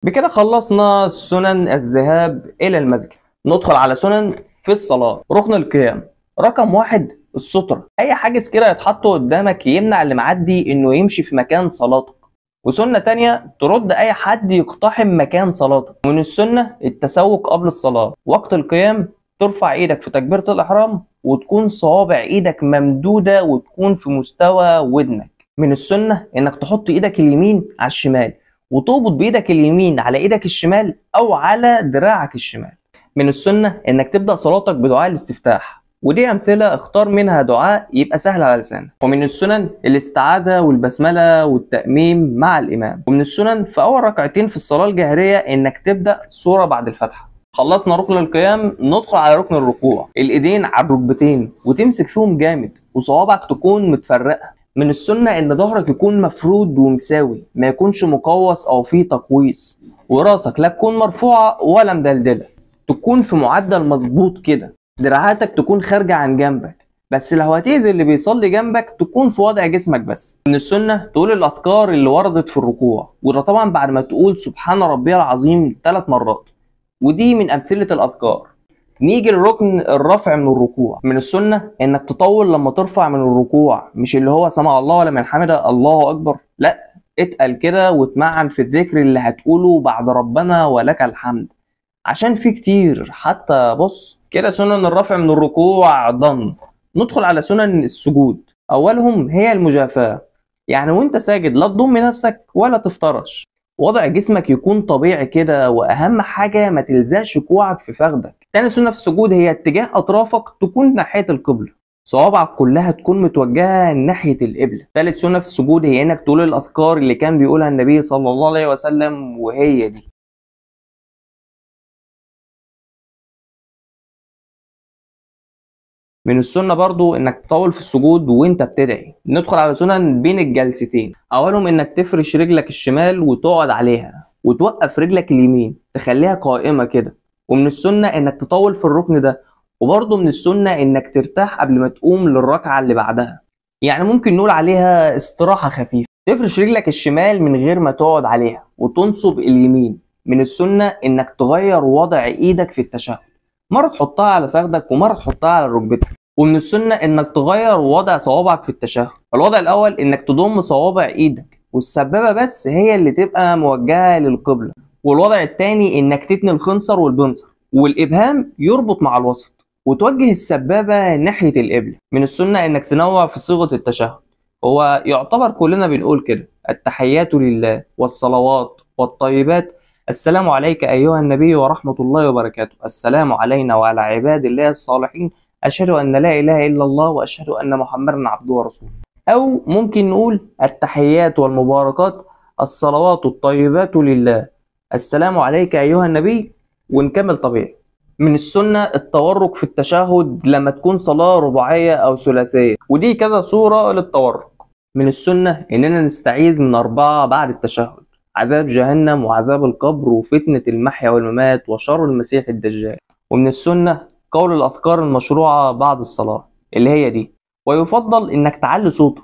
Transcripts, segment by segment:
بكده خلصنا سنن الذهاب إلى المسجد. ندخل على سنن في الصلاة. ركن القيام رقم 1 السترة، أي حاجز كده يتحط قدامك يمنع اللي معدي إنه يمشي في مكان صلاتك. وسنة تانية ترد أي حد يقتحم مكان صلاتك. ومن السنة التسوق قبل الصلاة. وقت القيام ترفع إيدك في تكبيرة الإحرام وتكون صوابع إيدك ممدودة وتكون في مستوى ودنك. من السنة إنك تحط إيدك اليمين على الشمال وتربط بإيدك اليمين على إيدك الشمال أو على دراعك الشمال. من السنة إنك تبدأ صلاتك بدعاء الاستفتاح، ودي أمثلة اختار منها دعاء يبقى سهل على لسانك. ومن السنن الاستعاذة والبسملة والتأميم مع الإمام. ومن السنن في أول ركعتين في الصلاة الجهرية إنك تبدأ سورة بعد الفاتحة. خلصنا ركن القيام، ندخل على ركن الركوع. الإيدين على الركبتين وتمسك فيهم جامد وصوابعك تكون متفرقة. من السنة إن ظهرك يكون مفرود ومساوي، ما يكونش مقوس أو فيه تقويس، وراسك لا تكون مرفوعة ولا مدلدلة، تكون في معدل مظبوط كده. دراعاتك تكون خارجة عن جنبك، بس لو هتأذي اللي بيصلي جنبك تكون في وضع جسمك بس. من السنة تقول الأذكار اللي وردت في الركوع، وده طبعا بعد ما تقول سبحان ربي العظيم 3 مرات، ودي من أمثلة الأذكار. نيجي للركن الرفع من الركوع. من السنة إنك تطول لما ترفع من الركوع، مش اللي هو سمع الله ولمن حمده الله أكبر، لا، اتقل كده واتمعن في الذكر اللي هتقوله بعد ربنا ولك الحمد، عشان في كتير. حتى بص كده سنن الرفع من الركوع ضن. ندخل على سنن السجود. أولهم هي المجافاة، يعني وانت ساجد لا تضم نفسك ولا تفترش، وضع جسمك يكون طبيعي كده، وأهم حاجة ما تلزقش كوعك في فخدك. تاني سنة في السجود هي اتجاه أطرافك تكون ناحية القبلة، صوابعك كلها تكون متوجهة ناحية القبلة. تالت سنة في السجود هي إنك تقول الأذكار اللي كان بيقولها النبي صلى الله عليه وسلم، وهي دي. من السنة برضو انك تطول في السجود وانت بتدعي. ندخل على سنن بين الجلستين. اولهم انك تفرش رجلك الشمال وتقعد عليها، وتوقف رجلك اليمين تخليها قائمة كده. ومن السنة انك تطول في الركن ده، وبرضو من السنة انك ترتاح قبل ما تقوم للركعة اللي بعدها، يعني ممكن نقول عليها استراحة خفيفة. تفرش رجلك الشمال من غير ما تقعد عليها وتنصب اليمين. من السنة انك تغير وضع ايدك في التشهد، مرة تحطها على فخدك ومرة تحطها على ركبتك. ومن السنة انك تغير وضع صوابعك في التشهد. الوضع الاول انك تضم صوابع ايدك والسبابة بس هي اللي تبقى موجهة للقبلة، والوضع الثاني انك تتني الخنصر والبنصر والابهام يربط مع الوسط وتوجه السبابة ناحية القبلة. من السنة انك تنوع في صيغة التشهد، هو يعتبر كلنا بنقول كده: التحيات لله والصلوات والطيبات، السلام عليك أيها النبي ورحمة الله وبركاته، السلام علينا وعلى عباد الله الصالحين، أشهد أن لا إله إلا الله وأشهد أن محمدا عبده ورسوله. أو ممكن نقول التحيات والمباركات، الصلوات الطيبات لله، السلام عليك أيها النبي، ونكمل طبيعي. من السنة التورك في التشهد لما تكون صلاة رباعية أو ثلاثية، ودي كذا صورة للتورك. من السنة إننا نستعيذ من 4 بعد التشهد: عذاب جهنم وعذاب القبر وفتنة المحيا والممات وشر المسيح الدجال. ومن السنة قول الأذكار المشروعة بعد الصلاة اللي هي دي، ويفضل إنك تعلي صوتك.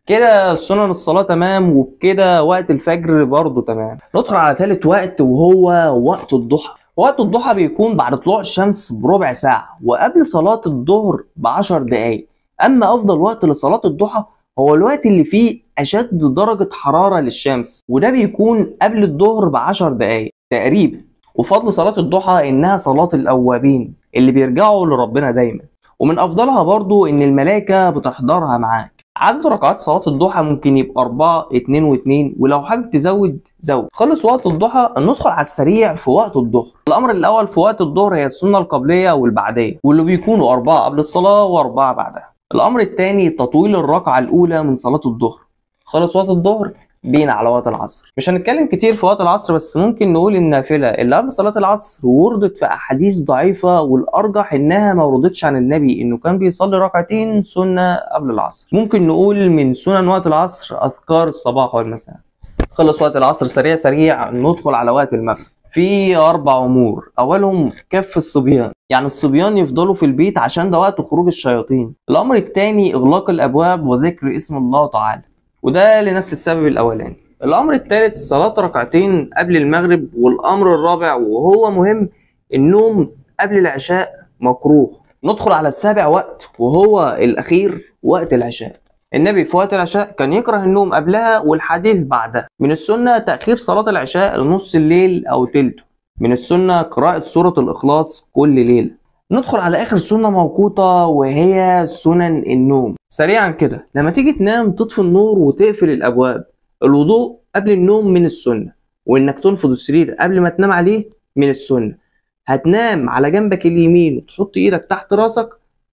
كده سنن الصلاة تمام، وبكده وقت الفجر برضو تمام. ندخل على ثالث وقت وهو وقت الضحى. وقت الضحى بيكون بعد طلوع الشمس بربع ساعة وقبل صلاة الظهر ب10 دقايق. أما أفضل وقت لصلاة الضحى هو الوقت اللي فيه أشد درجة حرارة للشمس، وده بيكون قبل الظهر ب10 دقايق تقريبا. وفضل صلاة الضحى إنها صلاة الأوابين اللي بيرجعوا لربنا دايما، ومن أفضلها برضو إن الملائكة بتحضرها معاك. عدد ركعات صلاة الضحى ممكن يبقى 4، 2 و2، ولو حابب تزود زود. خلص وقت الضحى ندخل على السريع في وقت الظهر. الأمر الأول في وقت الظهر هي السنة القبلية والبعدية، واللي بيكونوا 4 قبل الصلاة و4 بعدها. الأمر الثاني تطويل الركعة الأولى من صلاة الظهر. خلص وقت الظهر بينا على وقت العصر. مش هنتكلم كتير في وقت العصر، بس ممكن نقول النافلة اللي قبل صلاة العصر وردت في أحاديث ضعيفة، والأرجح إنها ما وردتش عن النبي إنه كان بيصلي ركعتين سنة قبل العصر. ممكن نقول من سنن وقت العصر أذكار الصباح والمساء. خلص وقت العصر سريع سريع ندخل على وقت المغرب. في 4 أمور. أولهم كف الصبيان، يعني الصبيان يفضلوا في البيت عشان ده وقت خروج الشياطين. الأمر الثاني إغلاق الأبواب وذكر اسم الله تعالى، وده لنفس السبب الأولاني. الأمر الثالث صلاة ركعتين قبل المغرب. والأمر الرابع وهو مهم، النوم قبل العشاء مكروه. ندخل على السابع وقت وهو الأخير، وقت العشاء. النبي في وقت العشاء كان يكره النوم قبلها والحديث بعدها. من السنة تأخير صلاة العشاء لنص الليل أو تلته. من السنة قراءة سورة الإخلاص كل ليلة. ندخل على آخر سنة موقوتة وهي سنن النوم. سريعا كده، لما تيجي تنام تطفي النور وتقفل الأبواب. الوضوء قبل النوم من السنة، وإنك تنفض السرير قبل ما تنام عليه من السنة. هتنام على جنبك اليمين وتحط إيدك تحت راسك،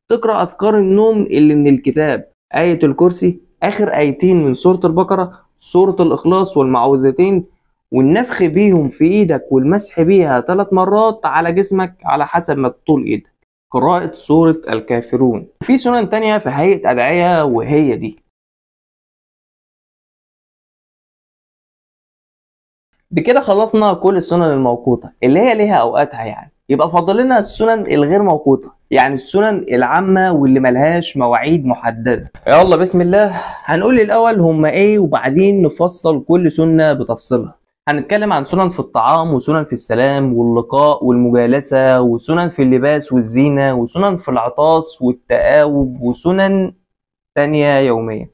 تقرأ أذكار النوم اللي من الكتاب، آية الكرسي، آخر آيتين من سورة البقرة، سورة الإخلاص والمعوذتين، والنفخ بيهم في إيدك والمسح بيها 3 مرات على جسمك على حسب ما تطول إيدك. قراءة سورة الكافرون. في سنن تانية في هيئة أدعية وهي دي. بكده خلصنا كل السنن الموقوتة اللي هي ليها أوقاتها يعني. يبقى فاضل لنا السنن الغير موقوتة، يعني السنن العامة واللي ملهاش مواعيد محددة. يلا بسم الله، هنقول الأول هما إيه وبعدين نفصل كل سنة بتفصيلها. هنتكلم عن سنن في الطعام، وسنن في السلام واللقاء والمجالسة، وسنن في اللباس والزينة، وسنن في العطاس والتآوب، وسنن تانية يومية.